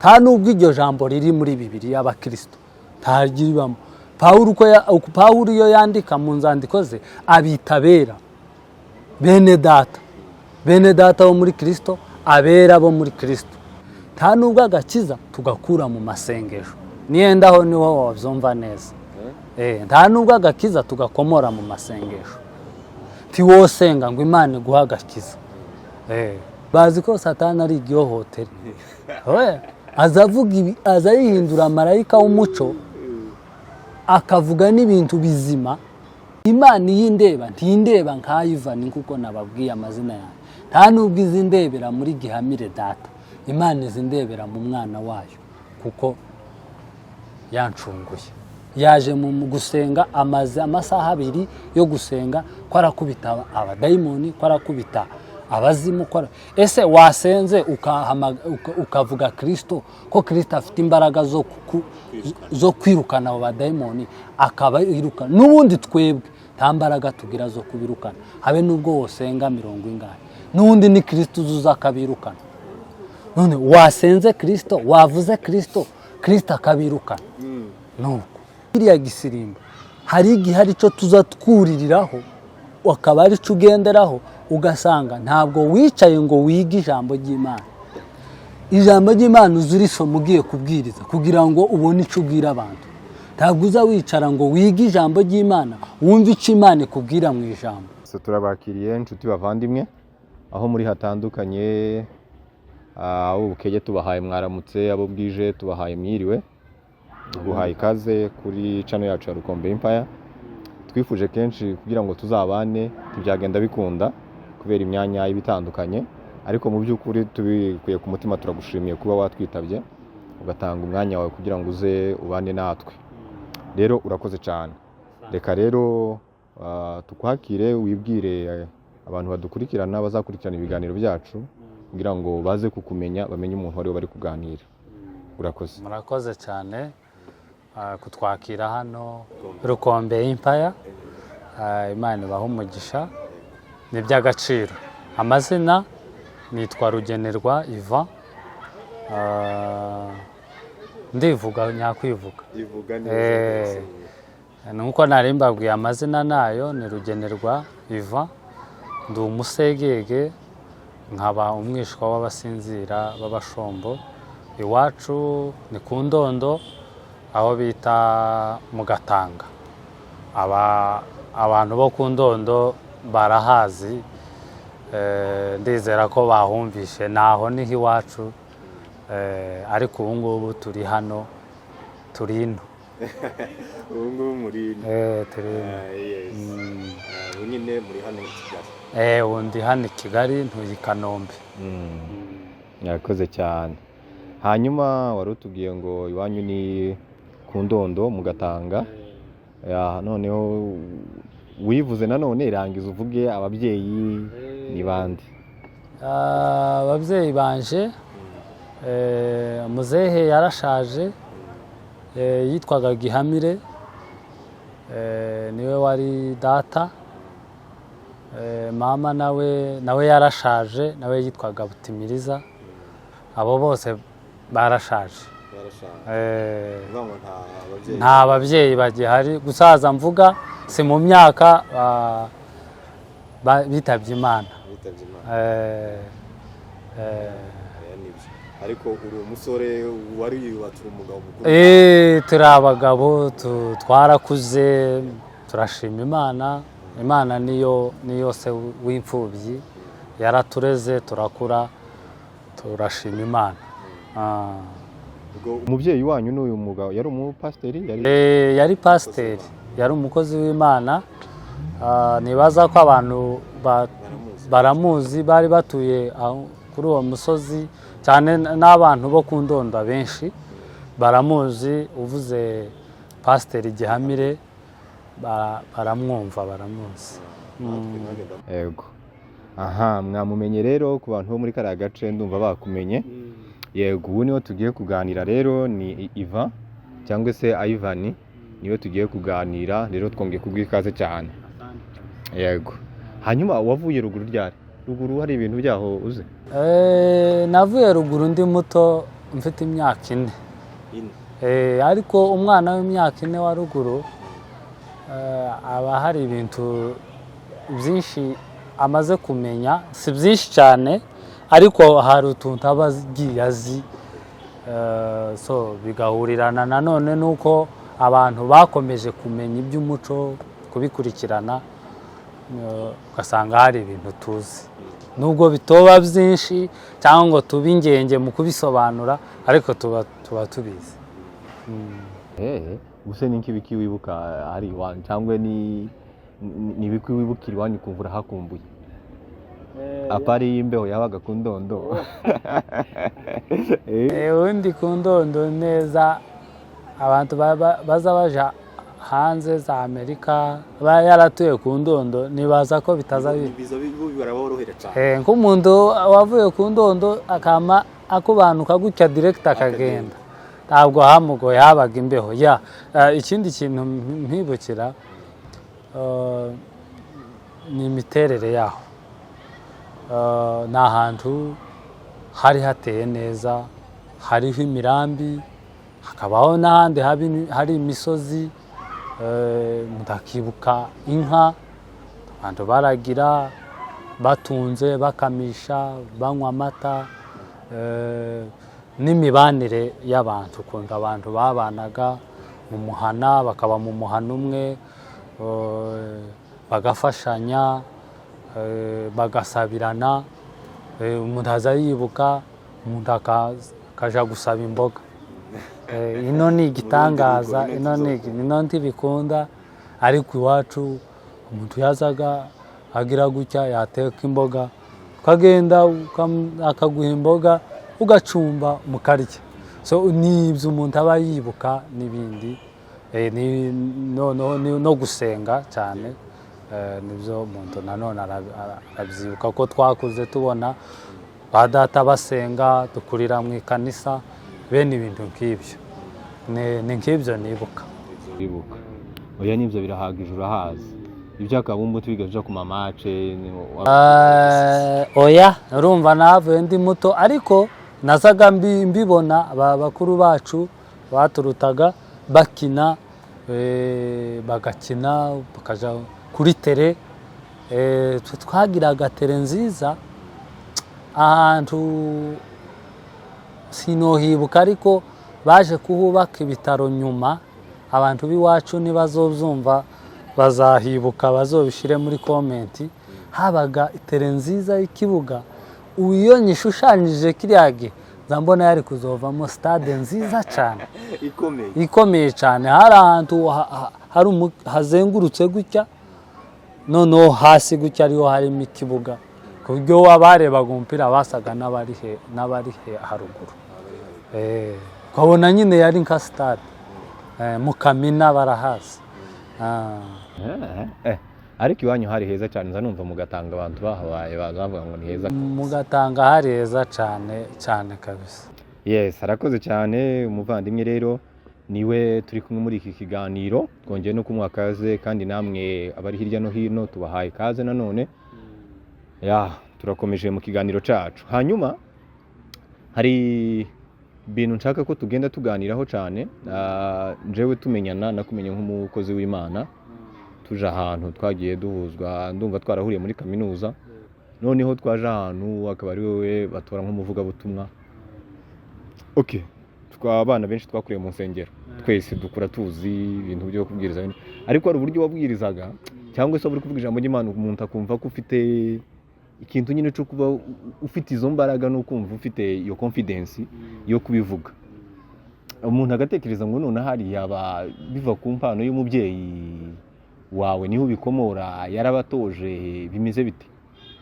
Nta nubwo iryo jambo riri muri Bibiri y'Abakirisito, ntaribamo. Pawulo uko Pawulo iyo yandika mu nzandiko ze abita abera, bene data, bene data bo muri Kirisito, abera bo muri Kirisito. Nta nubwo agakiza tugakura mu masengesho. Niyenda aho niho wabyumva neza. Nta nubwo agakiza tugakomora mu masengesho. Ntiwosenga ngo Imana iguhe agakiza. Bazi ko Satani ari igihohotera. We, aza avuga ibi, aza yihindura marayika w'umuco, akavuga n'ibintu bizima. Imana iyo indeba, ntindeba nka Ivan, kuko nababwiye amazina yanjye. Nta nubwo izi ndebera muri Gihamire data. Imana izi ndebera mu mwana wayo, kuko yancunguye. Yaje mu gusenga, amaze amasaha 2 yo gusenga, ko arakubita abadayimoni, ko arakubita abazimu, ese wasenze ukavuga Kirisito, ko Kirisito afite imbaraga zo kwirukana abo badayimoni, akaba yirukana? N'ubundi twebwe nta mbaraga tugira zo kubirukana, habe n'ubwo wosenga mirongo ingahe. N'ubundi ni Kirisito uzuza akabirukana. None wasenze Kirisito, wavuze Kirisito, Kirisito akabirukana. Nuko kiriya gisirimba hari igihe ari cyo tuza twuririraho, ukaba ari cyo ugenderaho, ugasanga ntabwo wicaye ngo wige ijambo ry'Imana. Ijambo ry'Imana uzi urisoma ugiye kubwiriza, kugira ngo ubone icyo ubwira abantu. Ntabwo uza wicara ngo wige ijambo ry'Imana, wumve icyo Imana ikubwira mu ijambo. So, turabakiriye inshuti bavandimwe aho muri hatandukanye. Abo bukeye tubahaye mwaramutse, abo bwije tubahaye mwiriwe. Guhaye ikaze kuri channel yacu ya Rukombe Empire. Twifuje kenshi kugira ngo tuzabane, ntibyagenda bikunda kubera imyanya iba itandukanye, ariko mu by'ukuri tubikuye ku mutima turagushimiye kuba watwitabye, ugatanga umwanya wawe kugira ngo uze ubane natwe. Rero urakoze cyane. Reka rero tukwakire, wibwire abantu badukurikirana, bazakurikirana ibiganiro byacu, kugira ngo baze kukumenya, bamenye umuntu wari bari kuganira. Urakoze. Murakoze cyane kutwakira hano Rukombe Empire. Imana ibahe umugisha, ni iby'agaciro. Amazina nitwa Rugenerwa Ivan. Ndivuga nyakwivuga. Ivuga. Nuko nari mbabwiye amazina nayo ni Rugenerwa Ivan, ndi umusegege, nkaba umwishwa w'abasinzira b'abashombo. Iwacu ni ku Ndondo, aho bita mu Gatanga. Aba abantu bo ku Ndondo barahazi, ndizera ko bahumvishe. Naho niho iwacu, ariko ubu ngubu turi hano, turi ino. Ubu ngubu muri Turi ino. Ubu nyine muri hano i Kigali? Ubu ndi hano i Kigali, ntuye i Kanombe. Murakoze cyane. Hanyuma wari utubwiye ngo iwanyu ni ku Ndondo mu Gatanga. Ya, noneho wivuze nanone, rangiza uvuge ababyeyi ni bande. Ababyeyi banje, muzehe yarashaje, yitwaga Gihamire, niwe wari data. Mama nawe yarashaje, nawe yitwaga Butimiriza. Abo bose barashaje. Nta babyeyi bagihari. Gusaza mvuga si mu myaka, bitabye Imana. Ariko uri umusore, wari yubatse, umugabo mukuru. Turi abagabo, twarakuze, turashima Imana. Imana niyo se w'imfubyi, yaratureze turakura, turashima Imana. Umubyeyi wanyu n'uyu mugabo yari umupasiteri, yari Yari pasiteri, yari umukozi w'Imana. Nibaza ko abantu baramuzi, bari batuye aho kuri uwo musozi cyane, n'abantu bo ku Ndondo benshi baramuzi. Uvuze Pasiteri Gihamire baramwumva, baramuzi. Yego, aha mwamumenye rero. Ku bantu bo muri kariya gace ndumva bakumenye. Yego, ubu niwe tugiye kuganira rero, ni Ivan cyangwa se Ivan, niwe tugiye kuganira. Rero twongeye kuguha ikaze cyane. Yego, hanyuma wavuye ruguru ryari? Ruguru hari ibintu byaho uzi? Navuye ruguru ndi muto. mfite imyaka 4. 4. Ariko umwana w'imyaka 4 wa ruguru aba hari ibintu byinshi amaze kumenya, si byinshi cyane, ariko hari utuntu aba agiye azi. So bigahurirana nanone nuko abantu bakomeje kumenya iby'umuco, kubikurikirana, ugasanga hari ibintu tuzi, nubwo bitoba byinshi cyangwa ngo tube ingenge mu kubisobanura, ariko tuba tubizi. Ubuse ni nk'ibiki wibuka hari iwanyu, cyangwa ni ibiki wibukira iwanyu ukumva urahakumbuye, apari y'imbeho yabaga ku Ndondo? Ubundi ku Ndondo neza, abantu baza baja hanze za Amerika ba yaratuye ku Ndondo, nibaza ko bitaza Biza biraborohera cyane. Nk'umuntu wavuye ku Ndondo akama akubanuka gutya direct akagenda, ntabwo hamugoye, habaga imbeho ya. Ikindi kintu mpibukira ni imiterere yaho. Ni ahantu hari hateye neza, hariho imirambi, hakabaho n'ahandi hari imisozi. Ndakibuka inka abantu baragira, batunze, bakamisha, banywa amata, n'imibanire y'abantu, ukuntu abantu babanaga mu muhana, bakaba mu muhana umwe, bagafashanya, bagasabirana. Umuntu aza yibuka umuntu akaja gusaba imboga. Ino ni igitangaza, ino ntibikunda, ariko iwacu umuntu yazaga agira gutya, yateka imboga, ukagenda akaguha imboga, ugacumba mukarya. So ni ibyo umuntu aba yibuka n'ibindi. Noneho no gusenga cyane, nibyo umuntu nanone arabyibuka, ko twakuze tubona ba data basenga, dukurira mu ikanisa, bene ibintu nk'ibyo. Ni nk'ibyo nibuka. Wibuka, oya, nibyo birahagije, urahazi iby'akabumbu twiga tuja ku ma match? Oya, urumva navuye ndi muto, ariko nazaga mbibona bakuru bacu baturutaga bakina, bagakina, bakaja kuri terrain. Twe twagiraga terrain nziza ahantu sinohibuka, ariko baje kuhubaka ibitaro nyuma. Abantu b'iwacu nibazobyumva bazahibuka, bazobishyire muri comment. Habaga terrain nziza y'ikibuga. Ubu iyo nyishushanyije kiriya gihe, nza mbona yari kuzovamo stade nziza cyane. Ikomeye. Ikomeye cyane. Hari ahantu hazengurutse gutya, noneho hasi gutya ariho harimo ikibuga, ku buryo abarebaga umupira basaga n'abari haruguru. Ukabona nyine yari nka stade. Mu Kamina barahazi. Ariko iwanyu hari heza cyane, nza numva mugatanga abantu bahabaye bazavuga ngo ni heza. Mugatanga hari heza cyane cyane kabisa. Yes, arakoze cyane umuvandimwe. Rero niwe turi kumwe muri iki kiganiro, twongeye no kumuha kaze, kandi namwe abari hirya no hino tubahaye ikaze nanone. Ya, turakomeje mu kiganiro cyacu. Hanyuma hari ibintu nshaka ko tugenda tuganiraho cyane. Njyewe tumenyana, nakumenye nk'umukozi w'Imana, tuje ahantu twagiye duhuzwa, ndumva twarahuriye muri kaminuza, noneho twaje ahantu akaba ari wowe batora nk'umuvugabutumwa. Okay, twa abana benshi twakuriye mu nsengero, twese dukura tuzi ibintu byo kubwiriza, ariko hari uburyo wabwirizaga cyangwa se waba uri kuvuga ijambo ry'Imana, umuntu akumva ko ufite ikintu nyine cyo kuba ufite izo mbaraga no kumva ufite iyo confidence yo kubivuga, umuntu agatekereza ngo none hari yaba biva ku mpano y'umubyeyi wawe, niho ubikomora, yarabatoje, bimeze bite?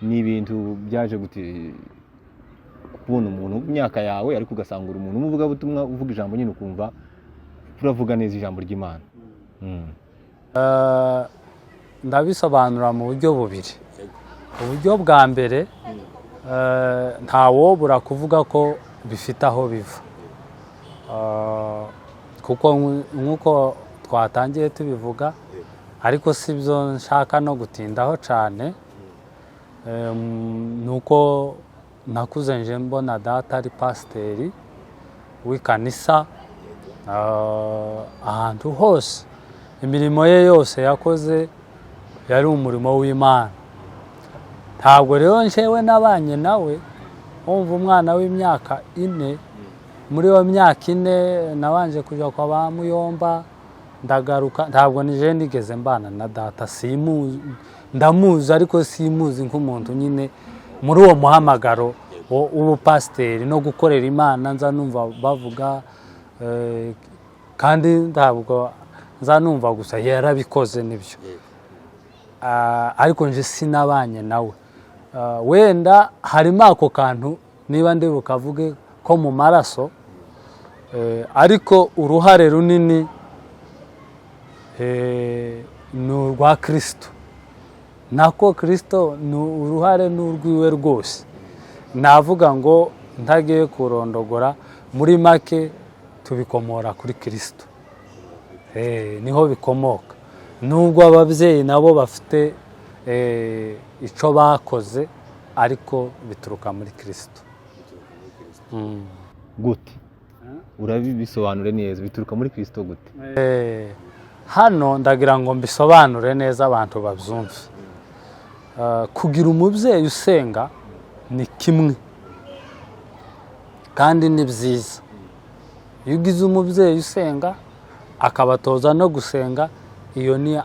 Ni ibintu byaje gute kubona umuntu ku myaka yawe, ariko ugasanga uri umuntu w'umuvugabutumwa, uvuga ijambo nyine ukumva uravuga neza ijambo ry'Imana? Ndabisobanura mu buryo bubiri. Uburyo bwa mbere, ntawobura kuvuga ko bifite aho biva, kuko nk'uko twatangiye tubivuga, ariko si byo nshaka no gutindaho cyane. Ni uko nakuze nje mbona data ari pasiteri. w'ikanisa, ahantu hose imirimo ye yose yakoze yari umurimo w'Imana. Ntabwo rero njyewe nabanye nawe, wumva umwana w'imyaka 4, muri iyo myaka 4 nabanje kujya kwa ba Muyomba, ndagaruka. Ntabwo nije nigeze mbana na data, simuzi, ndamuzi ariko simuzi nk'umuntu nyine muri uwo muhamagaro w'ubupasiteri no gukorera Imana. Nza numva bavuga, kandi ntabwo nza numva gusa, yarabikoze nibyo. Ariko nje sinabanye nawe. Wenda harimo ako kantu, niba ndi bukavuge ko mu maraso, ariko uruhare runini ni urwa Kristo. Nako Kristo ni uruhare ni urwiwe rwose. Navuga ngo ntagiye kurondogora, muri make tubikomora kuri Kristo. Niho bikomoka, nubwo ababyeyi nabo bafite icyo bakoze, ariko bituruka muri Kristo. Gute? Urabisobanure neza, bituruka muri Kristo gute? Hano ndagira ngo mbisobanure neza abantu babyumve. Kugira umubyeyi usenga ni kimwe kandi ni byiza. Iyo ugize umubyeyi usenga akabatoza no gusenga, iyo ni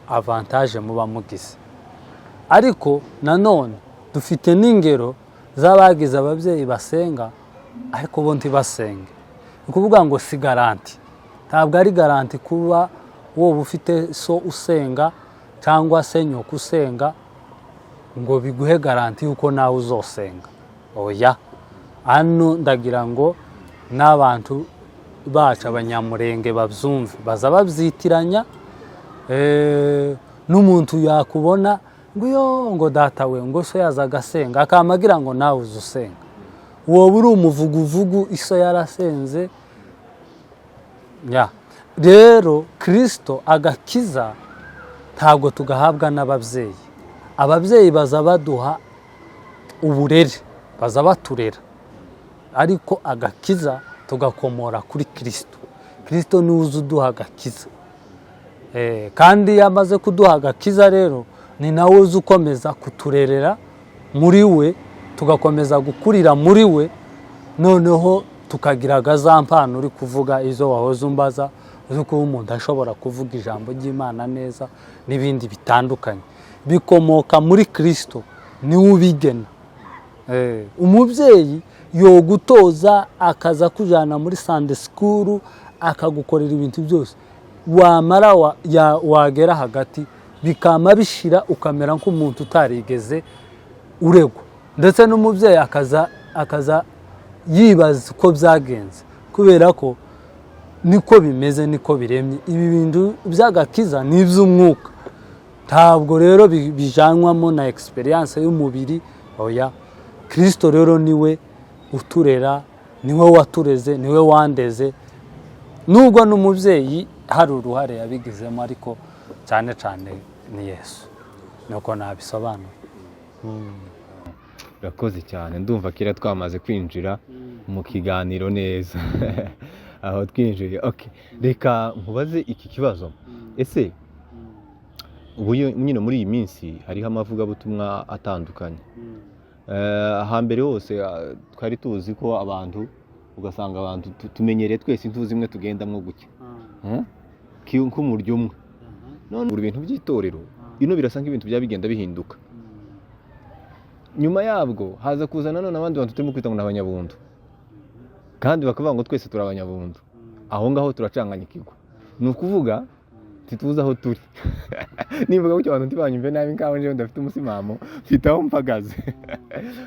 avantage muba mugize. Ariko nanone dufite n'ingero z'abagize ababyeyi basenga ariko bo ntibasenge. Ni ukuvuga ngo si garantie, ntabwo ari garantie kuba wowe ufite so usenga cyangwa se nyoko usenga ngo biguhe garantie y'uko nawe uzosenga. Oya, hano ndagira ngo n'abantu bacu Abanyamurenge babyumve, baza babyitiranya. N'umuntu yakubona ngo yo ngo data we, ngo so yaza agasenga, akamagira ngo nawe uza usenga, wowe uri umuvuguvugu, iso yarasenze ya. Rero Kirisito, agakiza ntabwo tugahabwa n'ababyeyi. Ababyeyi baza baduha uburere, baza baturera, ariko agakiza tugakomora kuri Kirisito. Kirisito niwe uza uduha agakiza. Kandi iyo amaze kuduha agakiza rero, ni nawe uza ukomeza kuturerera muri we, tugakomeza gukurira muri we, noneho tukagira za mpano uri kuvuga, izo wahoze umbaza zo kuba umuntu ashobora kuvuga ijambo ry'Imana neza n'ibindi bitandukanye. Bikomoka muri Kirisito, niwe ubigena. Umubyeyi yogutoza, akaza kujyana muri Sunday school, akagukorera ibintu byose, wamara wagera hagati bikama bishira, ukamera nk'umuntu utarigeze uregwa. Ndetse n'umubyeyi akaza yibaza uko byagenze, kubera ko niko bimeze, niko biremye. Ibi bintu by'agakiza ni iby'umwuka, ntabwo rero bijanwamo na expérience y'umubiri, oya. Kirisito rero niwe uturera, niwe watureze, niwe wandeze, nubwo n'umubyeyi hari uruhare yabigizemo, ariko cyane cyane ni Yesu. Nuko nabisobanura. Urakoze cyane, ndumva kera twamaze kwinjira mu kiganiro neza aho twinjiye. Okay, reka nkubaze iki kibazo: ese ubu nyine muri iyi minsi hariho amavugabutumwa atandukanye? Hambere hose twari tuzi ko abantu, ugasanga abantu tumenyereye twese intuzi imwe tugendamwo gutya. Eh? Nk'umuryo umwe. None ubu ibintu by'itorero ino birasa nk'ibintu byaba bigenda bihinduka. Nyuma yabwo haza kuza nanone abandi bantu turimo kwita ngo ni abanyabuntu, kandi bakavuga ngo twese turi abanyabuntu. Aho ngaho turacanganyikirwa, ni ukuvuga ntituzi aho turi. Nivuga gutyo abantu ntibanyumve nabi, nkaho njyewe ndafite umusimamo, mfite aho mpagaze,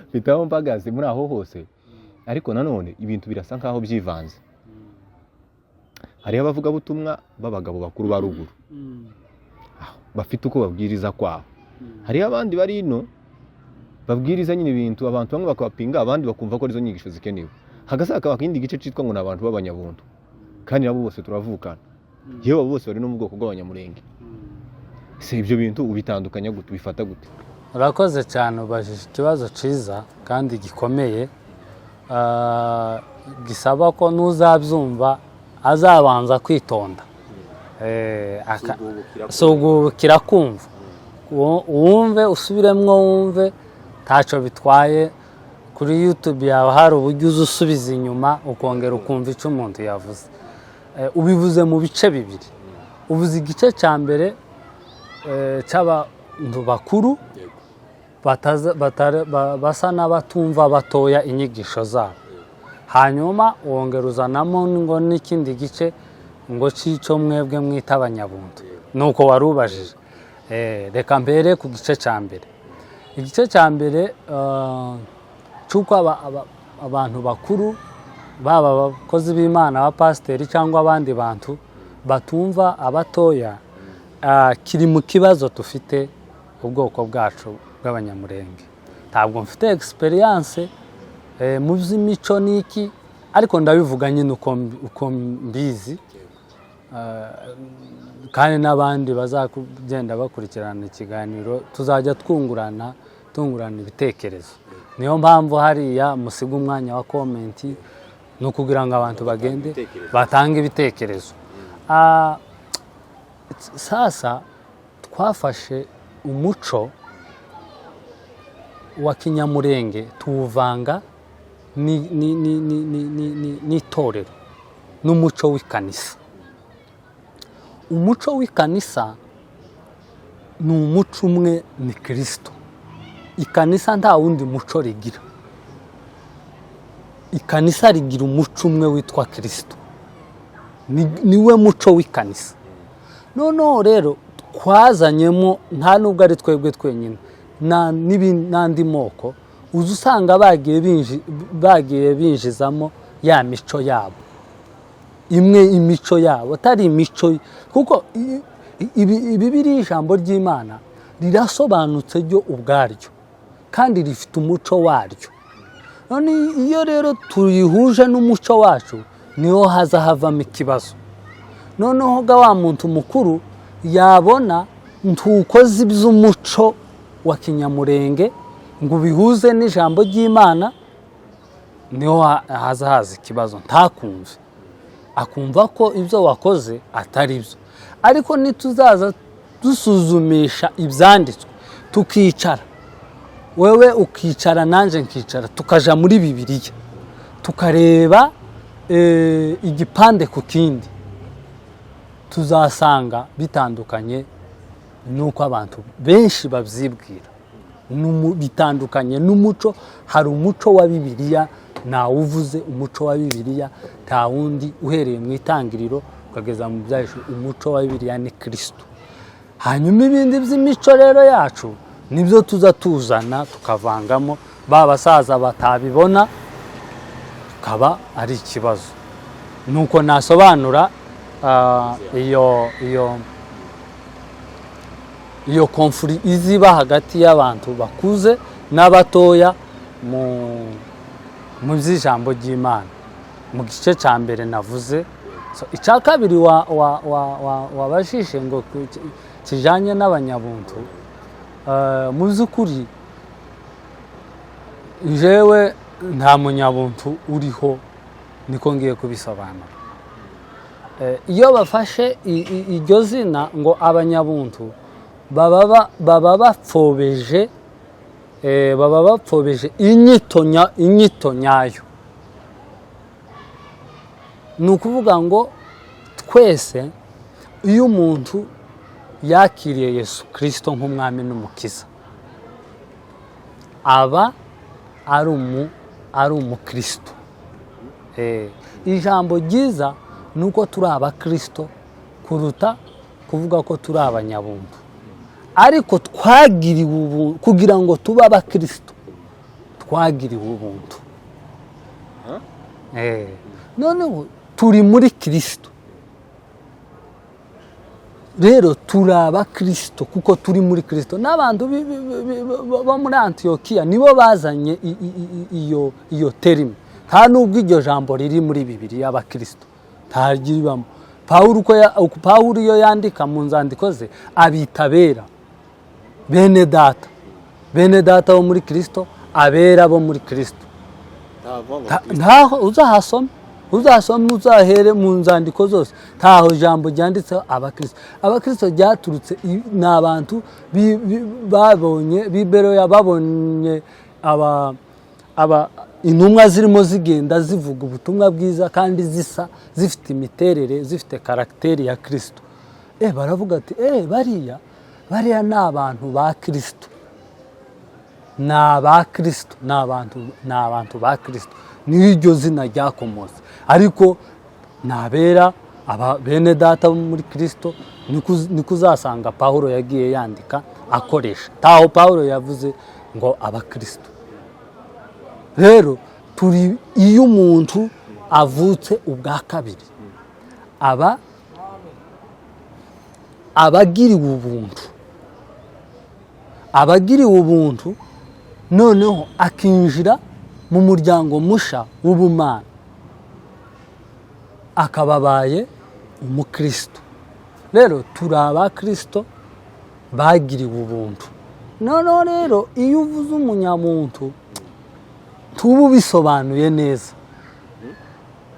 mfite aho mpagaze muri aho hose. Ariko nanone ibintu birasa nkaho byivanze. Hariho abavugabutumwa b'abagabo bakuru ba ruguru, aho, bafite uko babwiriza kwabo. Hariho abandi bari ino babwiriza nyine ibintu, abantu bamwe bakabapinga, abandi bakumva ko arizo nyigisho zikenewe. Hagati hakaba ikindi gice cyitwa ngo ni abantu b'abanyabuntu, kandi nabo bose turavukana, yewe abo bose bari no mu bwoko bw'Abanyamurenge. Se ibyo bintu ubitandukanya gute, ubifata gute? Urakoze cyane, ubajije ikibazo cyiza kandi gikomeye. gisaba ko n'uzabyumva azabanza kwitonda. Suguhubukira Suguhubukira kumva. Wumve, usubiremwo, wumve, ntacyo bitwaye. Kuri YouTube yawe hari uburyo uza usubiza inyuma, ukongera ukumva icyo umuntu yavuze. Ubivuze mu bice bibiri. Uvuze igice cya mbere cy'abantu bakuru basa n'abatumva batoya inyigisho zabo, hanyuma wongera uzanamo ngo n'ikindi gice ngo cy'icyo mwebwe mwita abanyabuntu. Nuko wari ubajije. Reka mbere ku gice cya mbere. Igice cya mbere cy'uko abantu bakuru, baba abakozi b'Imana, abapasiteri cyangwa abandi bantu, batumva abatoya, kiri mu kibazo dufite ubwoko bwacu bw'Abanyamurenge. Ntabwo mfite experience mu by'imico n'iki, ariko ndabivuga nyine uko mbizi, kandi n'abandi bazagenda bakurikirana ikiganiro tuzajya twungurana ibitekerezo. Niyo mpamvu hariya musiga umwanya wa comment, ni ukugira ngo abantu bagende ibitekerezo. Batange ibitekerezo. Sasa twafashe umuco wa kinyamurenge tuwuvanga n'itorero n'umuco w'ikanisa. Umuco w'ikanisa ni umuco umwe, ni Kirisito. Ikanisa nta wundi muco rigira. Ikanisa rigira umuco umwe witwa Kirisito. Niwe muco w'ikanisa. Noneho rero twazanyemo, nta nubwo ari twebwe twenyine, n'andi moko uza usanga bagiye binjizamo ya mico yabo imwe, imico yabo atari imico, kuko ibi biri ijambo ry'Imana rirasobanutse ryo ubwaryo kandi rifite umuco waryo. None iyo rero tuyihuje n'umuco wacu, niho haza havamo ikibazo. Noneho ga wa muntu mukuru yabona ntukoze iby'umuco wa kinyamurenge ngo ubihuze n'ijambo ry'Imana, niho haza haza ikibazo, ntakumve, akumva ko ibyo wakoze atari byo. Ariko nituzaza dusuzumisha ibyanditswe, tukicara, wewe ukicara nanjye nkicara, tukaja muri Bibiliya tukareba igipande ku kindi, tuzasanga bitandukanye n'uko abantu benshi babyibwira. Bitandukanye n'umuco. Hari umuco wa Bibiliya, ntawuvuze umuco wa Bibiliya, nta wundi, uhereye mu Itangiriro ukageza mu Byahishuwe. Umuco wa Bibiliya ni Kirisito. Hanyuma ibindi by'imico rero yacu nibyo tuza tuzana tukavangamo, ba basaza batabibona, tukaba ari ikibazo. Nuko nasobanura iyo conflit iziba hagati y'abantu bakuze n'abatoya mu by'ijambo ry'Imana mu gice cya mbere navuze. So, icya kabiri wabajije ngo kijyanye n'abanyabuntu, mu by'ukuri njyewe nta munyabuntu uriho, niko ngiye kubisobanura. Iyo bafashe iryo zina ngo abanyabuntu, baba bapfobeje inyito nyayo. Ni ukuvuga ngo twese, iyo umuntu yakiriye Yesu Kirisito nk'umwami n'umukiza, aba ari umukristo. Ijambo ryiza ni uko turi abakristo kuruta kuvuga ko turi abanyabuntu. Ariko twagiriwe ubuntu kugira ngo tube abakristo, twagiriwe ubuntu. Noneho turi muri Kirisito, rero turi abakristo kuko turi muri Kirisito. N'abantu bo muri Antiyokiya nibo bazanye iyo terme. Nta nubwo iryo jambo riri muri Bibiliya, abakristo ntaryibamo. Pawulo iyo yandika mu nzandiko ze abita abera, bene data, bene data bo muri Kirisito, abera bo muri Kirisito. Ntavuga ngo Ntaho uzahasome, uzahasome, uzahere mu nzandiko zose, ntaho ijambo ryanditseho abakristo. Abakristo ryaturutse ni abantu babonye b'iberoya, babonye aba intumwa zirimo zigenda zivuga ubutumwa bwiza kandi zisa, zifite imiterere, zifite caractère ya Kristo. Baravuga ati: Bariya ni abantu ba Kristo, ni aba Kristo, ni abantu ba Kristo." Niyo iryo zina ryakomotse, ariko ni abera, aba bene data bo muri Kristo. Niko uzasanga Pawulo yagiye yandika akoresha. Ntaho Pawulo yavuze ngo abakristo. Rero turi, iyo umuntu avutse ubwa kabiri, aba abagiriwe ubuntu, abagiriwe ubuntu, noneho akinjira mu muryango musha w'ubumana, akaba abaye umukristo. Rero turi abakristo bagiriwe ubuntu. Noneho rero iyo uvuze umunyamuntu, tuba ubisobanuye neza,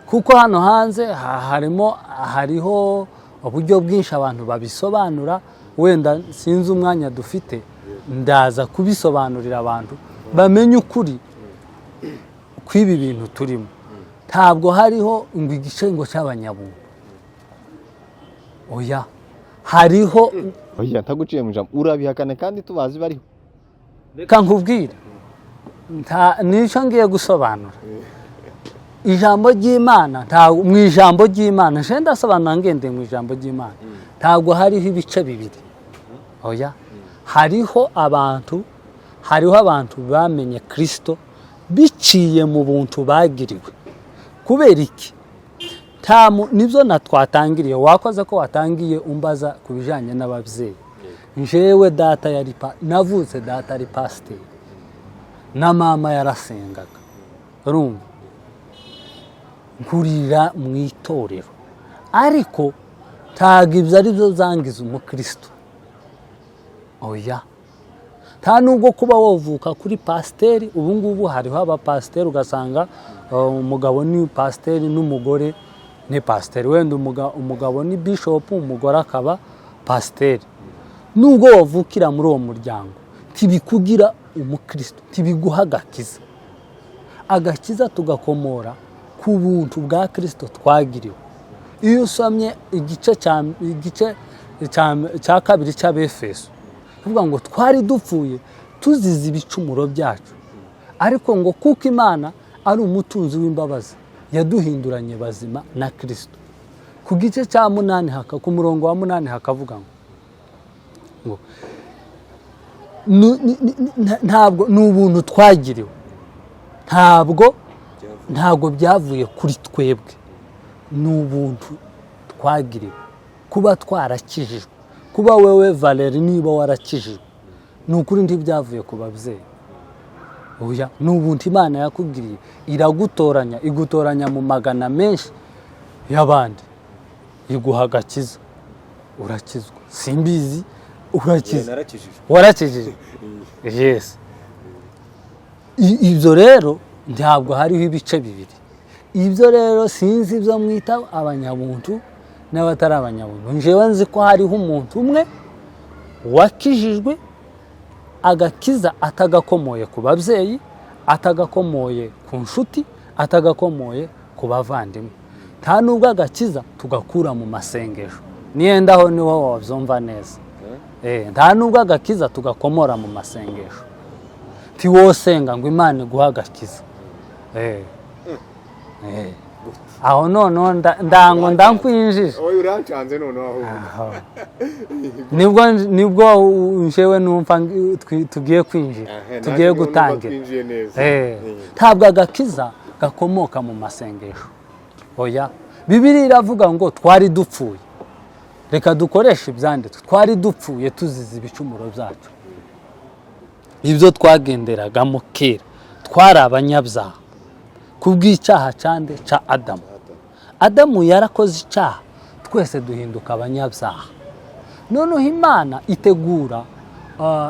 kuko hano hanze harimo, hariho uburyo bwinshi abantu babisobanura. Wenda sinzi umwanya dufite, ndaza kubisobanurira abantu bamenye ukuri kw'ibi bintu turimo. Ntabwo hariho ngo igice ngo cy'abanyabuntu, oya, hariho. Oya, ntaguciye mu ijambo, urabihakana kandi tubazi bariho. Reka nkubwire, nicyo ngiye gusobanura. Ijambo ry'Imana, mu ijambo ry'Imana, nje ndasobanura ngendeye mu ijambo ry'Imana, ntabwo hariho ibice bibiri, oya. Hariho abantu bamenye Kirisito biciye mu buntu bagiriwe. Kubera iki? Nibyo na twatangiriye, wakoze ko watangiye umbaza ku bijyanye n'ababyeyi. Njyewe data yari navutse data ari pasiteri, na mama yarasengaga, urumva, nkurira mu itorero, ariko ntabwo ibyo ari byo zangiza umukristo, oya. Nta nubwo kuba wavuka kuri pasiteri. Ubu ngubu hariho abapasiteri, ugasanga umugabo ni pasiteri n'umugore ni pasiteri, wenda umugabo ni bishopu, umugore akaba pasiteri. Nubwo wavukira muri uwo muryango, ntibikugira umukristo, ntibiguha agakiza. Agakiza tugakomora ku buntu bwa Kirisito twagiriwe. Iyo usomye igice cya kabiri cy'Abefeso, tuvuga ngo twari dupfuye tuzize ibicumuro byacu, ariko ngo kuko Imana ari umutunzi w'imbabazi, yaduhinduranye bazima na Kirisito. Ku gice cya 8, ku murongo wa 8 hakavuga ngo ntabwo ni ubuntu twagiriwe, ntabwo byavuye kuri twebwe, ni ubuntu twagiriwe kuba twarakijijwe. Kuba wewe Valeri niba warakijijwe, ni ukuri ntibyavuye ku babyeyi, oya, ni ubuntu Imana yakugiriye, iragutoranya, igutoranya mu magana menshi y'abandi, iguha agakiza, urakizwa. Simbizi, urakiza. Narakijijwe. Warakijijwe, yes. Ibyo rero ntabwo hariho ibice bibiri. Ibyo rero sinzi ibyo mwita abanyabuntu n'abatari abanyabuntu. Njyewe nzi ko hariho umuntu umwe wakijijwe, agakiza atagakomoye ku babyeyi, atagakomoye ku nshuti, atagakomoye ku bavandimwe. Nta nubwo agakiza tugakura mu masengesho. Niyenda aho niho wabyumva neza. Nta nubwo agakiza tugakomora mu masengesho. Ntiwosenga ngo Imana iguhe agakiza. Aho noneho ndango ndakwinjije. Wowe urancanze noneho ahubwo. Nibwo njyewe numva tugiye kwinjira, tugiye gutangira. Twinjiye neza. Ntabwo agakiza gakomoka mu masengesho, oya. Bibiliya iravuga ngo twari dupfuye. Reka dukoreshe ibyanditswe. Twari dupfuye tuzize ibicumuro byacu, ibyo twagenderagamo kera. Twari abanyabyaha kubw'icyaha cyande? Cya Adamu. Adamu yarakoze icyaha, twese duhinduka abanyabyaha. Noneho Imana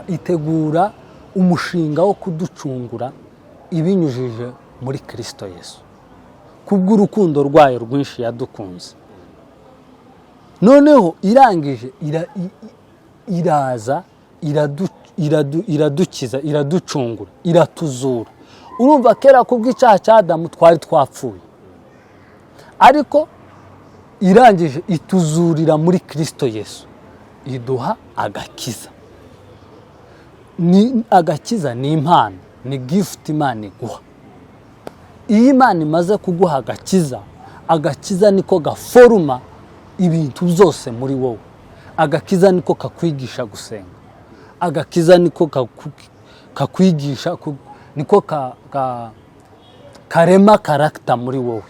itegura umushinga wo kuducungura ibinyujije Muri Kirisito Yesu, kubw'urukundo rwayo rwinshi yadukunze. Noneho irangije iraza iradukiza, iraducungura, iratuzura. Urumva, kera kubw'icyaha cya Adamu twari twapfuye, ariko irangije ituzurira muri Kirisito Yesu, iduha agakiza. Ni agakiza, ni impano, ni gift Imana iguha. Iyo Imana imaze kuguha agakiza, agakiza niko gaforuma ibintu byose muri wowe. Agakiza niko kakwigisha gusenga, agakiza niko kakwigisha niko karema character muri wowe.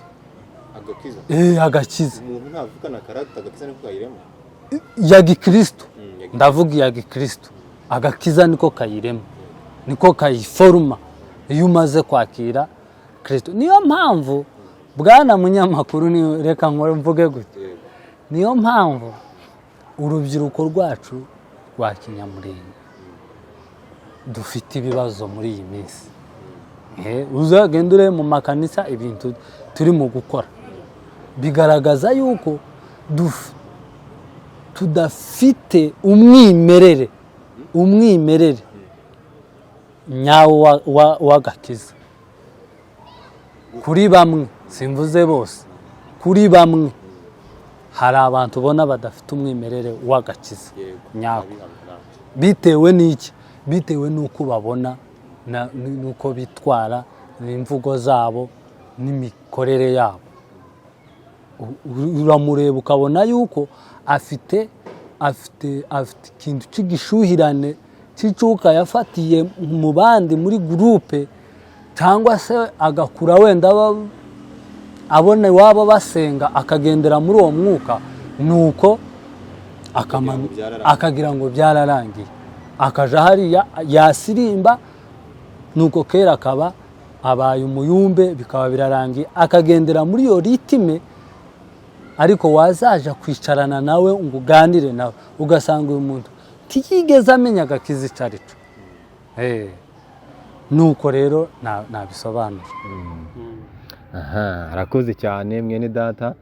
Agakiza? Agakiza. Umuntu ntavukana character, agakiza niko kayirema? Ya gikristo. Ya. Ndavuga iya gikristo. Agakiza niko kayirema, niko kayiforuma iyo umaze kwakira Kristo. Niyo mpamvu, bwana munyamakuru, reka nkore mvuge gutya. Yego. Niyo mpamvu urubyiruko rwacu rwa Kinyamurenge dufite ibibazo muri iyi minsi. Uzagenda urebe mu makanisa, ibintu turimo gukora bigaragaza yuko tudafite umwimerere nyawo w'agakiza. Kuri bamwe, simvuze bose, kuri bamwe hari abantu ubona badafite umwimerere w'agakiza nyako. Ndabihamya nanjye. Bitewe n'iki? Bitewe n'uko babona n'uko bitwara, n'imvugo zabo n'imikorere yabo. Uramureba ukabona yuko afite ikintu cy'igishuhirane cy'icuka yafatiye mu bandi muri groupe, cyangwa se agakura wenda abona iwabo basenga, akagendera muri uwo mwuka, nuko Akagira ngo byararangiye. Akagira ngo byararangiye, akaja hariya yasirimba, nuko kera akaba abaye umuyumbe, bikaba birarangiye, akagendera muri iyo rythme. Ariko wazaja kwicarana nawe ngo uganire nawe, ugasanga uyu muntu ntiyigeze amenya agakiza icyo ari cyo. Nuko rero nabisobanura. Aha, arakoze cyane mwene data.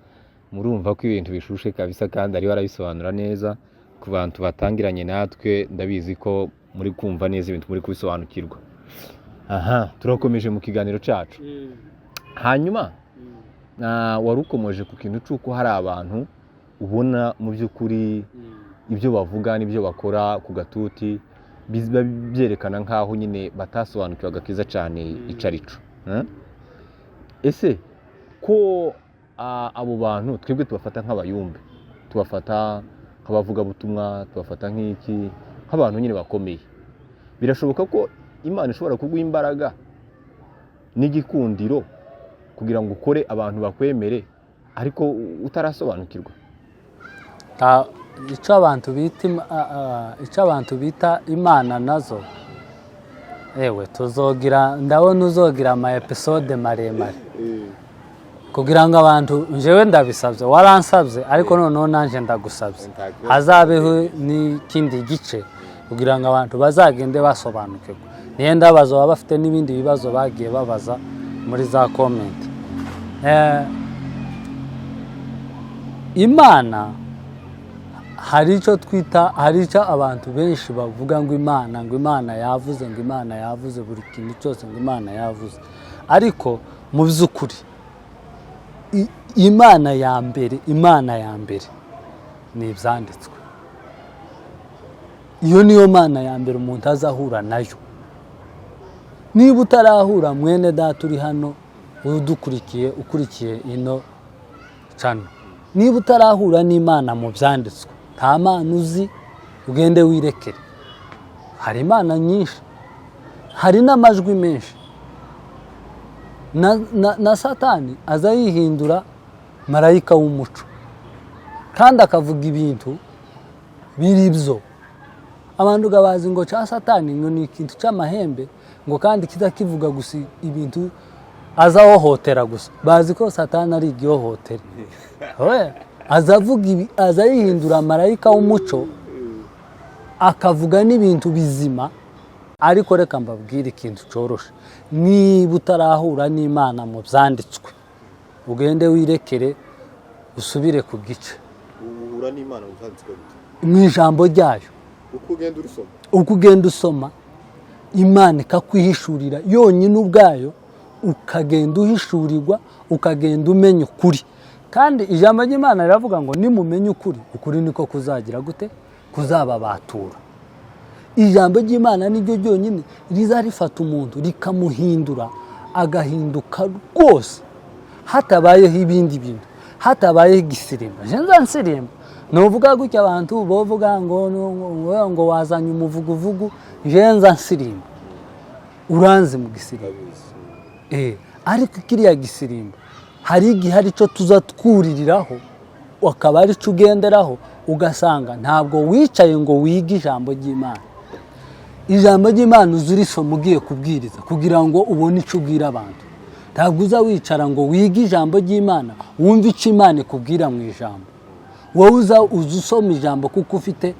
Murumva ko ibintu bishushe kabisa, kandi ariwe arabisobanura neza. Ku bantu batangiranye natwe, ndabizi ko muri kumva neza ibintu, muri kubisobanukirwa. Aha turakomeje mu kiganiro cyacu. Hanyuma wari ukomeje ku kintu cy'uko hari abantu ubona mu by'ukuri ibyo bavuga n'ibyo bakora ku gatuti biba byerekana nk'aho nyine batasobanukiwe agakiza cyane icyo ari cyo. Eh? Ese ko abo bantu twebwe tubafata nk'abayumbe, tubafata nk'abavugabutumwa, tubafata nk'iki, nk'abantu nyine bakomeye, birashoboka ko Imana ishobora kuguha imbaraga n'igikundiro kugira ngo ukore abantu bakwemere, ariko utarasobanukirwa? Icyo abantu bita imana nazo, ewe tuzogira, ndabona uzogira ama episode maremare kugira ngo abantu, njyewe ndabisabye, waransabye, ariko noneho nanjye ndagusabye, hazabeho n'ikindi gice kugira ngo abantu bazagende basobanukirwa. Niyenda bazaba bafite n'ibindi bibazo bagiye babaza muri za comment. Imana, hari icyo twita, hari icyo abantu benshi bavuga ngo Imana, ngo Imana yavuze, ngo Imana yavuze, buri kintu cyose ngo Imana yavuze. Ariko mu by'ukuri Imana ya mbere, Imana ya mbere ni ibyanditswe. Iyo niyo Mana ya mbere umuntu azahura nayo. Niba utarahura, mwene data uri hano udukurikiye, ukurikiye ino channel, niba utarahura n'Imana mu byanditswe, nta Mana uzi, ugende wirekere. Hari imana nyinshi, hari n'amajwi menshi, na Satani aza yihindura marayika w'umuco kandi akavuga ibintu biri byo. Abantu bazi ngo cya Satani ngo ni ikintu cy'amahembe, ngo kandi kiza kivuga gusa ibintu, aza ahohotera gusa. Bazi ko Satani ari igihohotere. Oya, aza avuga ibi, aza yihindura marayika w'umuco, akavuga n'ibintu bizima. Ariko reka mbabwire ikintu cyoroshe: niba utarahura n'Imana mu byanditswe, ugende wirekere, usubire ku gice. Uhura n'Imana mu byanditswe gute? Mu ijambo ryayo. Uko ugenda urisoma. Uko ugenda usoma, Imana ikakwihishurira yonyine ubwayo, ukagenda uhishurirwa, ukagenda umenya ukuri. Kandi ijambo ry'Imana riravuga ngo: "Nimumenya ukuri, ukuri niko kuzagira gute? Kuzababatura." Ijambo ry'Imana niryo ryonyine riza rifata umuntu rikamuhindura, agahinduka rwose, hatabayeho ibindi bintu, hatabayeho igisirimba. Nza nsirimba, nuvuga gutya, abantu bovuga ngo wazanye umuvuguvugu. Nza nsirimba, uranzi mu gisirimba. Ndabizi. Ariko kiriya gisirimba hari igihe aricyo tuza twuririraho, ukaba aricyo ugenderaho, ugasanga ntabwo wicaye ngo wige ijambo ry'Imana. Ijambo ry'Imana uza urisoma ugiye kubwiriza kugira ngo ubone icyo ubwira abantu. Ntabwo uza wicara ngo wige ijambo ry'Imana, wumve icyo Imana ikubwira mu ijambo. Wowe uza usoma ijambo kuko ufite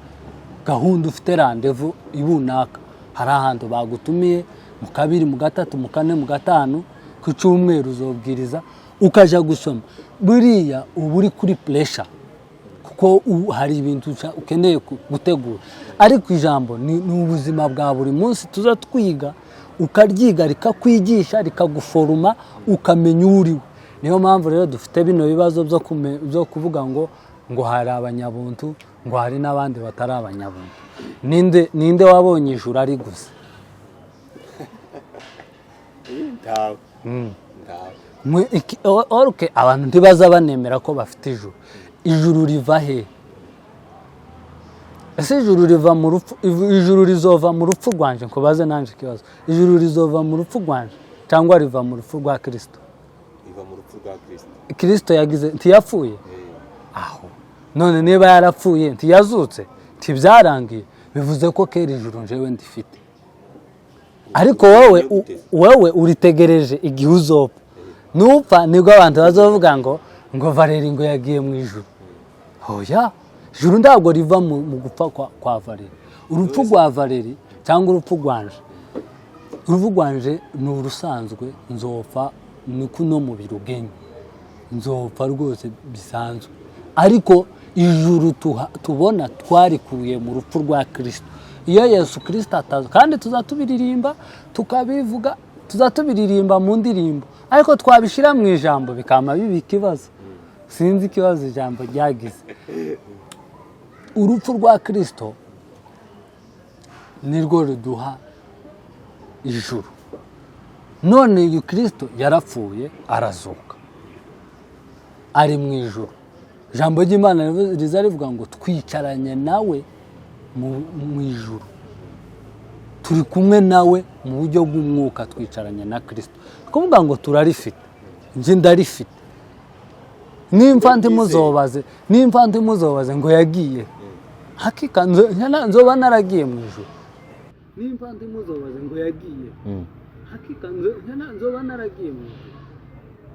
gahunda, ufite rendez-vous runaka, hari ahantu bagutumiye mu kabiri, mu gatatu, mu kane, mu gatanu, ku cyumweru uzobwiriza, ukajya gusoma. Buriya uba uri kuri pressure kuko hari ibintu ukeneye gutegura. Ariko ijambo ni ubuzima bwa buri munsi tuza twiga, ukaryiga, rikakwigisha, rikaguforuma, ukamenya uwo uriwe. Niyo mpamvu rero dufite bino bibazo byo kuvuga ngo hari abanyabuntu, ngo hari n'abandi batari abanyabuntu. Ninde wabonye ijuru ari gusa? Ntawe, ntawe. Oruke abantu ntibaza banemera ko bafite ijuru. Ijuru riva he ese? Ijuru riva mu rupfu? Ijuru rizova mu rupfu rwanje? Nkubaze nanje ikibazo: ijuru rizova mu rupfu rwanje cyangwa riva mu rupfu rwa Kirisito? Riva mu rupfu rwa Kirisito. Kirisito yagize, ntiyapfuye? Aho none niba yarapfuye, ntiyazutse, ntibyarangiye, bivuze ko kera ijuru njyewe ndifite. Ariko wowe uritegereje igihe uzopfa. Nupfa nibwo abantu bazovuga ngo Valeri ngo yagiye mu ijuru. Hoya, ijuru ntabwo riva mu gupfa kwa Valeri, urupfu rwa Valeri cyangwa urupfu rwanje. Urupfu rwanje ni urusanzwe, nzopfa, ni kuno mubiri ugenye, nzopfa rwose bisanzwe. Ariko ijuru tubona twarikuye mu rupfu rwa Kirisito. Iyo Yesu Kirisito ataza, kandi tuzatubiririmba, tukabivuga, tuzatubiririmba mu ndirimbo, ariko twabishyira mu ijambo bikama biba ikibazo. Sinzi ikibazo ijambo ryagize. Urupfu rwa Kirisito nirwo ruduha ijuru. None uyu Kirisito yarapfuye, arazuka, ari mu ijuru. Ijambo ry'Imana riza rivuga ngo twicaranye nawe mu ijuru, turi kumwe nawe mu buryo bw'umwuka, twicaranye na Kirisito. Kuvuga ngo turarifite, njye ndarifite. Nimfa ntimuzobaze, nimfa ntimuzobaze ngo yagiye. Hakika nzoba naragiye mu ijuru. Nimfa ntimuzobaze ngo yagiye. Hakika nzoba naragiye mu ijuru.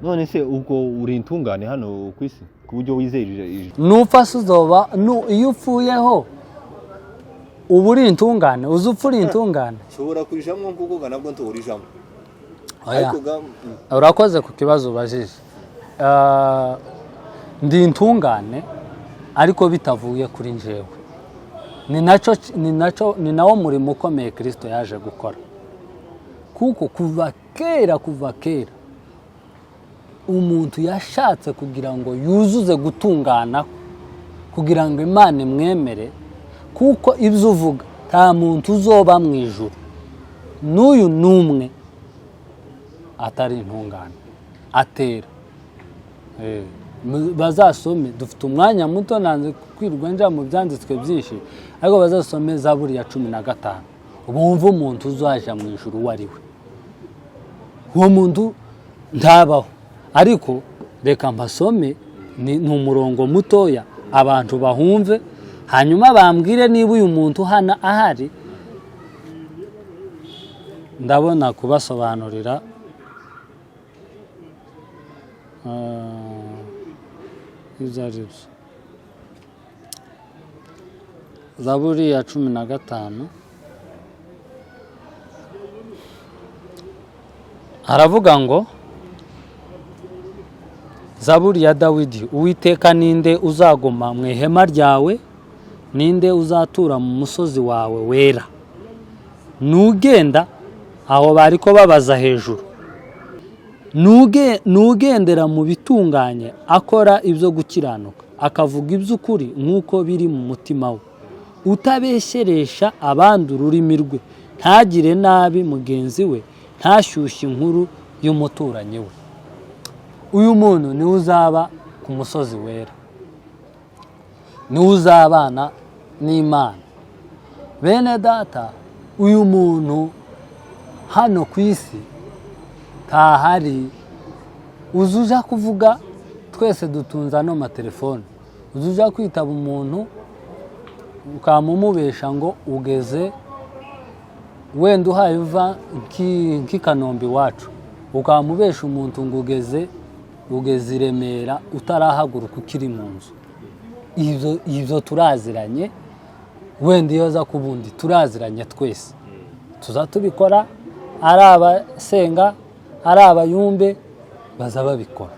None se ubwo uri intungane hano ku isi ku buryo wizera ijuru? Nupfa se uzoba iyo upfuyeho uba uri intungane? Uzi upfa uri intungane? Nshobora kurijamwo kuko ga nabwo ntuburijamwo. Oya. Ariko ga Urakoze ku kibazo ubajije. Ndi intungane ariko bitavuye kuri njyewe. Ni nacyo, ni nawo murimo ukomeye Kirisito yaje gukora, kuko kuva kera umuntu yashatse kugira ngo yuzuze gutungana, kugira ngo Imana imwemere. Kuko ibyo uvuga, nta muntu uzoba mu ijuru n'uyu n'umwe atari intungane atera. Bazasome, dufite umwanya muto, nanze kwirwa njya mu byanditswe byinshi, ariko bazasome Zaburi ya 15, bumve umuntu uzaja mu ijuru uwo ari we. Uwo muntu ntabaho. Ariko reka mpasome, ni umurongo mutoya, abantu bahumve, hanyuma bambwire niba uyu muntu hano ahari. Ndabona kubasobanurira ibyo ari byo. Zaburi ya 15. Haravuga ngo, Zaburi ya Dawidi: "Uwiteka, ninde uzaguma mu ihema ryawe? Ninde uzatura mu musozi wawe wera? Nugenda..." Aho bari ko babaza hejuru. "Nugendera mu bitunganye, akora ibyo gukiranuka, akavuga iby'ukuri nk'uko biri mu mutima we, utabeshyeresha abandi ururimi rwe, ntagire nabi mugenzi we, ntashyushye inkuru y'umuturanyi we, uyu muntu niwe uzaba ku musozi wera, niwe uzabana n'Imana." Bene Data, uyu muntu hano ku isi ntahari. Uza uja kuvuga, twese dutunze ano matelefone, uza uja kwitaba umuntu ukamumubesha ngo ugeze wenda uhaye uva nk'i Kanombe iwacu, ukamubesha umuntu ngo ugeze i Remera, utarahaguruka, ukiri mu nzu. Ibyo turaziranye. Wenda iyo aza ku bundi, turaziranye twese, tuza tubikora, ari abasenga, ari abayumbe, baza babikora.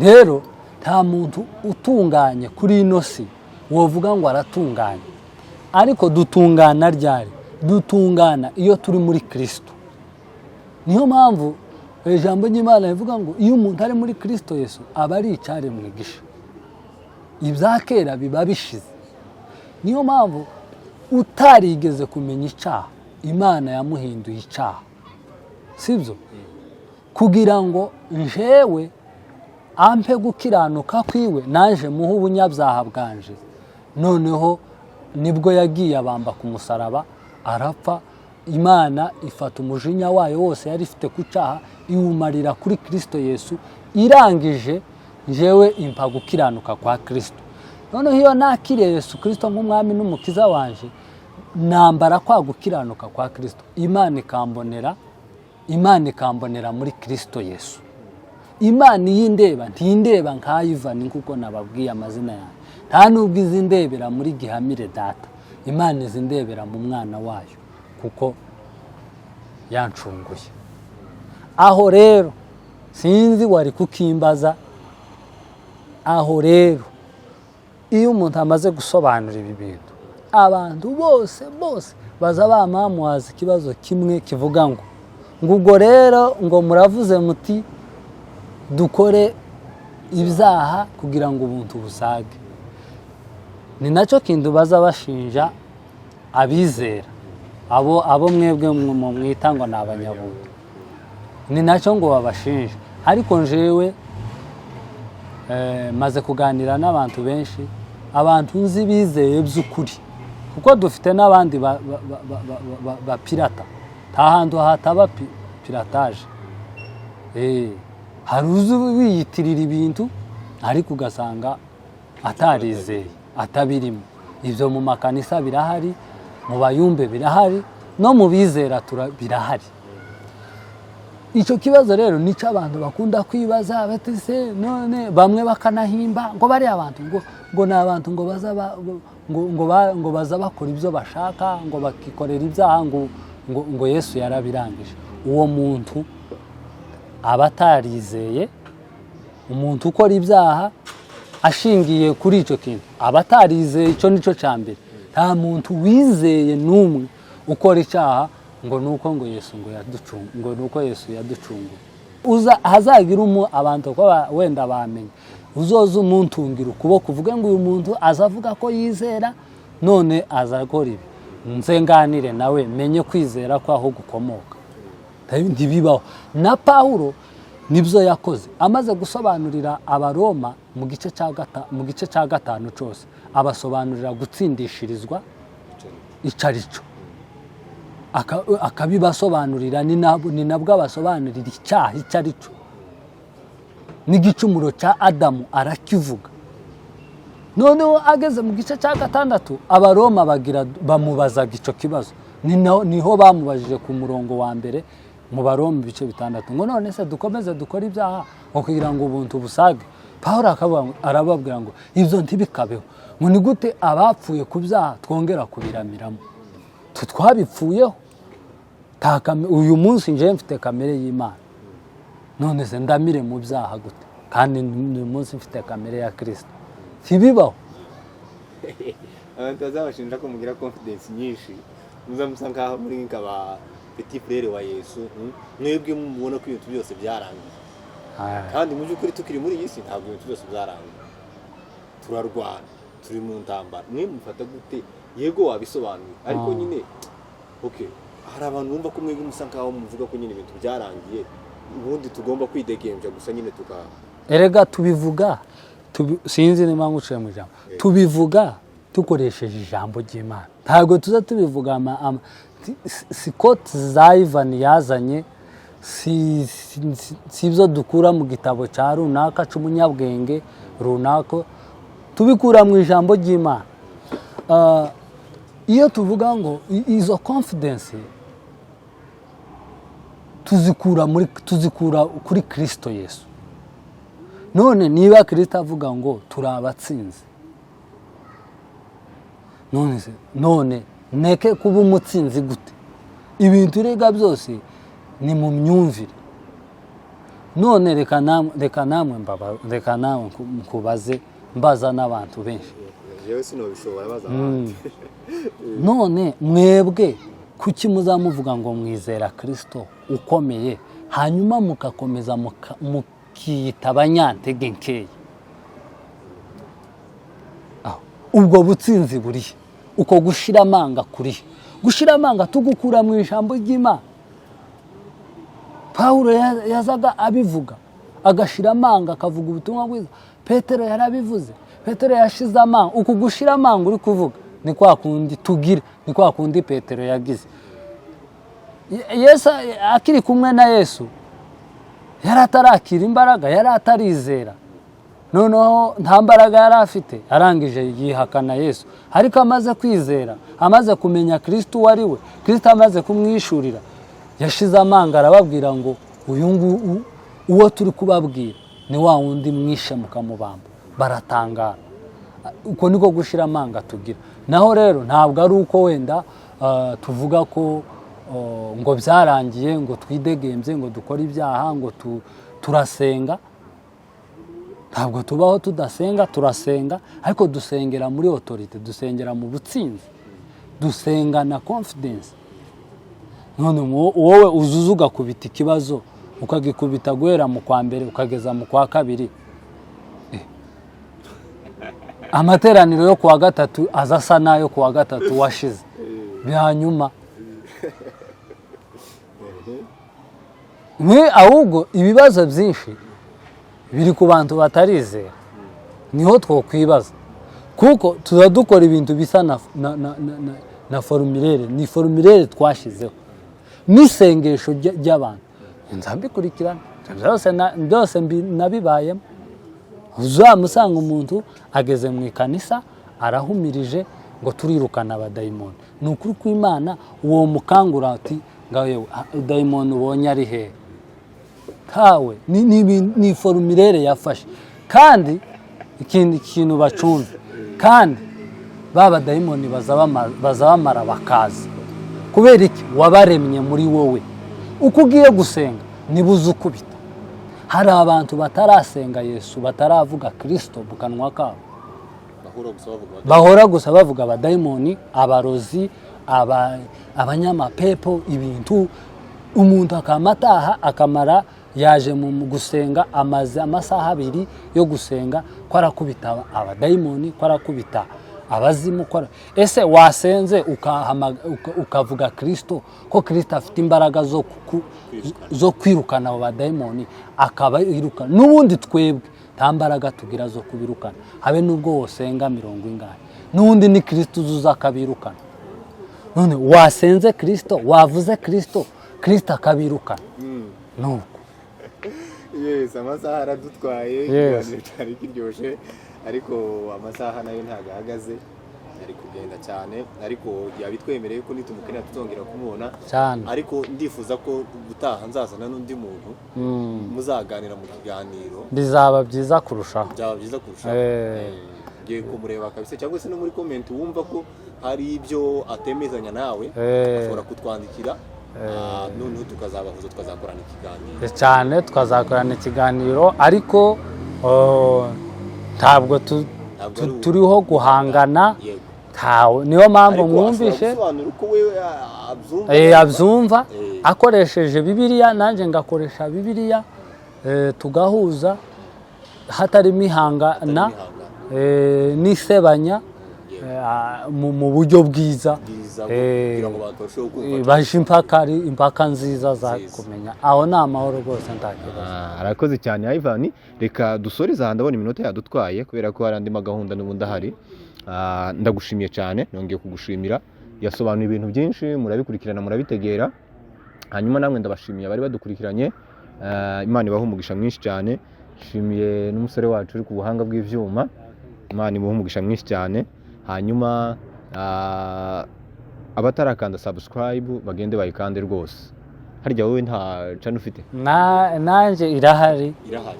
Rero nta muntu utunganye kuri ino si wovuga ngo aratunganye. Ariko dutungana ryari? Dutungana iyo turi muri Kirisito. Niyo mpamvu ijambo ry'Imana rivuga ngo iyo umuntu ari muri Kirisito Yesu, aba ari icyaremwe gisha, ibya kera biba bishize. Niyo mpamvu utarigeze kumenya icyaha, Imana yamuhinduye icyaha, sibyo? Kugira ngo njewe ampe gukiranuka kwiwe, naje muhe ubunyabyaha bwanje. Noneho nibwo yagiye abamba ku musaraba, arapfa. Imana ifata umujinya wayo wose yari ifite ku cyaha, iwumarira kuri Kirisito Yesu. Irangije, njewe impa gukiranuka kwa Kirisito. Noneho iyo nakiriye Yesu Kirisito nk'umwami n'umukiza wanje, nambara kwa gukiranuka kwa Kirisito. Imana ikambonera muri Kirisito Yesu. Imana iyo indeba, ntindeba nka Ivani kuko nababwiye amazina yanjye. Nta nubwo izi ndebera muri Gihamire data. Imana izi ndebera mu mwana wayo kuko yancunguye. Aho rero sinzi wari kukimbaza. Aho rero iyo umuntu amaze gusobanura ibi bintu, abantu bose bose baza bamamuhaza ikibazo kimwe kivuga ngo ubwo rero ngo muravuze muti dukore ibyaha kugira ngo ubuntu busage. Ni nacyo kintu baza bashinja abizera, abo mwebwe mwita ngo ni abanyabuntu. Ni nacyo ngo babashinja. Ariko njewe maze kuganira n'abantu benshi, abantu nzi bizeye by'ukuri, kuko dufite n'abandi bapirata. Nta hantu hataba piratage. Hari uzi wiyitirira ibintu ariko ugasanga atarizeye, atabirimo. Ibyo mu makanisa birahari, mu bayumbe birahari, no mu bizera birahari. Icyo kibazo rero nicyo abantu bakunda kwibaza bati: "Se none?" Bamwe bakanahimba ngo bariya abantu ngo ni abantu ngo baza ngo baza bakora ibyo bashaka, ngo bakikorera ibyaha, ngo Yesu yarabirangije. Uwo muntu aba atarizeye. Umuntu ukora ibyaha ashingiye kuri icyo kintu aba atarizeye. Icyo nicyo cya mbere. Nta muntu wizeye n'umwe ukora icyaha ngo nuko ngo Yesu ngo yaducungu, ngo nuko Yesu yaducunguye. Uza hazagira abantu ko wenda bamenye, uzoza umuntungira ukuboko, uvuge ngo uyu muntu aza avuga ko yizera, none aza akora ibi, nze nganire nawe, menye kwizera ko aho gukomoka. Ntibibaho. Na Pawulo nibyo yakoze, amaze gusobanurira Abaroma mu gice cya gatanu cyose, abasobanurira gutsindishirizwa icarico, akabibasobanurira. Ni nabwo abasobanurira icyaha icyo ari cyo n'igicumuro cya Adamu, arakivuga. Noneho ageze mu gice cya gatandatu, Abaroma bagira bamubazaga icyo kibazo. Niho bamubajije ku murongo wa mbere mu Baroma ibice 6 ngo: "None se dukomeze dukore ibyaha ngo kugira ngo ubuntu busage?" Pawulo arababwira ngo ibyo ntibikabeho, ngo ni gute abapfuye ku byaha twongera kubiramiramo? Twe twabipfuyeho. Uyu munsi nje mfite kamere y'Imana, none se ndamire mu byaha gute kandi uyu munsi mfite kamere ya Kirisito? Ntibibaho. Abantu bazabashinja ko mugira confidence nyinshi, muza musa nkaho muri nk'aba petit frère wa Yesu, Mwebwe mubona ko ibintu byose byarangiye, kandi mu by'ukuri tukiri muri iyi si ntabwo ibintu byose byarangiye, turarwana, turi mu ntambara. Mwe mufata gute? Yego, wabisobanuye, ariko nyine okay, hari abantu bumva ko mwebwe musa nkaho muvuga ko nyine ibintu byarangiye, ubundi tugomba kwidegembya gusa nyine tuka Erega tubivuga sinzi niba nguciye mu ijambo, tubivuga dukoresheje ijambo ry'Imana. Ntabwo tuza tubivuga si quote za Ivan yazanye, si ibyo dukura mu gitabo cya runaka cy'umunyabwenge runaka, tubikura mu ijambo ry'Imana. Iyo tuvuga ngo izo confidence tuzikura kuri Kirisito Yesu. None niba Kirisito avuga ngo turi abatsinzi, none se none neke kuba umutsinzi gute? Ibintu urega byose ni mu myumvire. None reka namwe nkubaze, mbaza n'abantu benshi. Yewe, sinobishobora, baza abandi. None mwebwe kuki muzamuvuga ngo mwizera Kirisito ukomeye, hanyuma mugakomeza mukiyita abanyantege nkeya? Aho, ubwo butsinzi burihe? Uko gushira amanga kurihe? Gushira amanga tugukura mu ijambo ry'Imana. Pawulo yazaga abivuga, agashira amanga, akavuga ubutumwa bwiza. Petero yarabivuze, Petero yashize amanga. Uku gushira amanga uri kuvuga ni kwa kundi tugira, ni kwa kundi Petero yagize. Yesu akiri kumwe na Yesu yari atarakira imbaraga, yari atarizera, noneho nta mbaraga yari afite, arangije yihakana Yesu. Ariko amaze kwizera, amaze kumenya Kirisito uwo ari we, Kirisito amaze kumwishurira, yashize amanga arababwira ngo uyu nguyu uwo turi kubabwira ni wa wundi mwishe mukamubamba. Baratangara. Uko niko gushira amanga tugira. Naho rero ntabwo ari uko wenda tuvuga ko ngo byarangiye, ngo twidegembye, ngo dukore ibyaha, ngo turasenga. Ntabwo tubaho tudasenga, turasenga, ariko dusengera muri autorité, dusengera mu butsinzi, dusenga na confidence. None wowe uzuza ugakubita ikibazo, ukagikubita guhera mu kwa mbere ukageza mu kwa kabiri. Amateraniro yo kuwa gatatu aza asa n'ayo kuwa gatatu washize hanyuma. Ahubwo ibibazo byinshi biri ku bantu batarizera, niho twokwibaza, kuko tuba dukora ibintu bisa na formulaire, ni formulaire twashyizeho n'isengesho ry'abantu. Nza mbikurikirana byose, nabibayemo. Uzamusanga umuntu ageze mu ikanisa arahumirije ngo turirukana abadayimoni. Ni ukuri kw'Imana, uwo mukangura ati ngaho yewe dayimoni ubonye ari hehe? Tawe ni formulaire yafashe. Kandi ikindi kintu bacunze, kandi ba badayimoni baza bamara bakaza. Kubera iki? Wabaremye muri wowe. Uko ugiye gusenga niba uzi ukubita. Hari abantu batarasenga Yesu, bataravuga Kirisito mu kanwa kabo, bahora gusa bavuga bati bahora gusa bavuga abadayimoni, abarozi, abanyamapepo, ibintu. Umuntu akama ataha, akamara yaje mu gusenga, amaze amasaha 2 yo gusenga ko arakubita abadayimoni, ko arakubita abazimu, ese wasenze ukavuga Kirisito, ko Kirisito afite imbaraga zo kwirukana abo badayimoni, akaba yirukana? N'ubundi twebwe nta mbaraga tugira zo kubirukana, habe n'ubwo wosenga mirongo ingahe, n'ubundi ni Kirisito uzuza akabirukana. None wasenze Kirisito, wavuze Kirisito, Kirisito akabirukana, nuko. Yes, amasaha aradutwaye. Yes. Ikiganiro cyari kiryoshye, ariko amasaha nayo ntabwo ahagaze, ari kugenda cyane, ariko yabitwemereye ko nitumukenera tuzongera kumubona. Cyane. Ariko ndifuza ko gutaha nzazana n'undi muntu muzaganira mu kiganiro. Bizaba byiza kurushaho. Byaba byiza kurushaho. Ngiye kumureba kabisa, cyangwa se no muri comment wumva ko hari ibyo atemezanya nawe, ashobora kutwandikira. Noneho tukazabahuza, tukazakorana ikiganiro. Cyane, tukazakorana ikiganiro, ariko oh, ntabwo Ntabwo ari turiho guhangana. Ntawe, niyo mpamvu Ariko mwumvishe ashobora gusobanura uko we abyumva. Abyumva akoresheje Bibiliya, nanjye ngakoresha Bibiliya, tugahuza hatarimo ihangana n'isebanya, mu buryo bwiza. Bwiza, kugira ngo abantu barusheho kumva. Baje impaka, ari impaka nziza za Nziza. kumenya. Aho ni amahoro rwose, nta kibazo. Arakoze cyane Ivan. Reka dusoreze aha, ndabona iminota yadutwaye kubera ko hari andi magahunda n'ubundi ahari. Ndagushimiye cyane, nongeye kugushimira. Yasobanuye ibintu byinshi, murabikurikirana, murabitegera. Hanyuma namwe ndabashimiye abari badukurikiranye. Imana ibahe umugisha mwinshi cyane. Nshimiye n'umusore wacu uri ku buhanga bw'ivyuma, Imana imuhe umugisha mwinshi cyane. Hanyuma abatarakanda subscribe bagende bayikande rwose. Harya wowe nta channel ufite? Nanjye irahari. Irahari.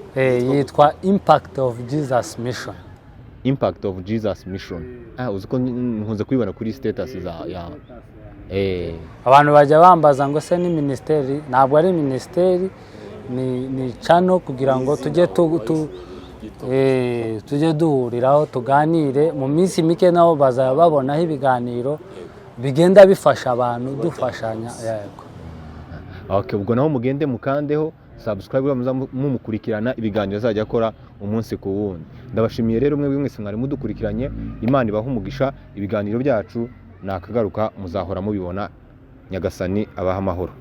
Yitwa Impact of Jesus Mission. Impact of Jesus Mission. Uzi ko nkunze kubibona kuri status za ya. Abantu bajya bambaza ngo se ni minisiteri? Ntabwo ari minisiteri, ni channel kugira ngo tujye tujye duhuriraho tuganire. Mu minsi mike nabo bazaba babonaho ibiganiro bigenda bifasha abantu, dufashanya, yego. Okay, ubwo naho mugende mukandeho subscribe, muza mumukurikirana ibiganiro azajya akora umunsi ku wundi. Ndabashimiye rero mwe mwese mwari mudukurikiranye. Imana ibahe umugisha. Ibiganiro byacu nakagaruka, muzahora mubibona. Nyagasani abaha amahoro.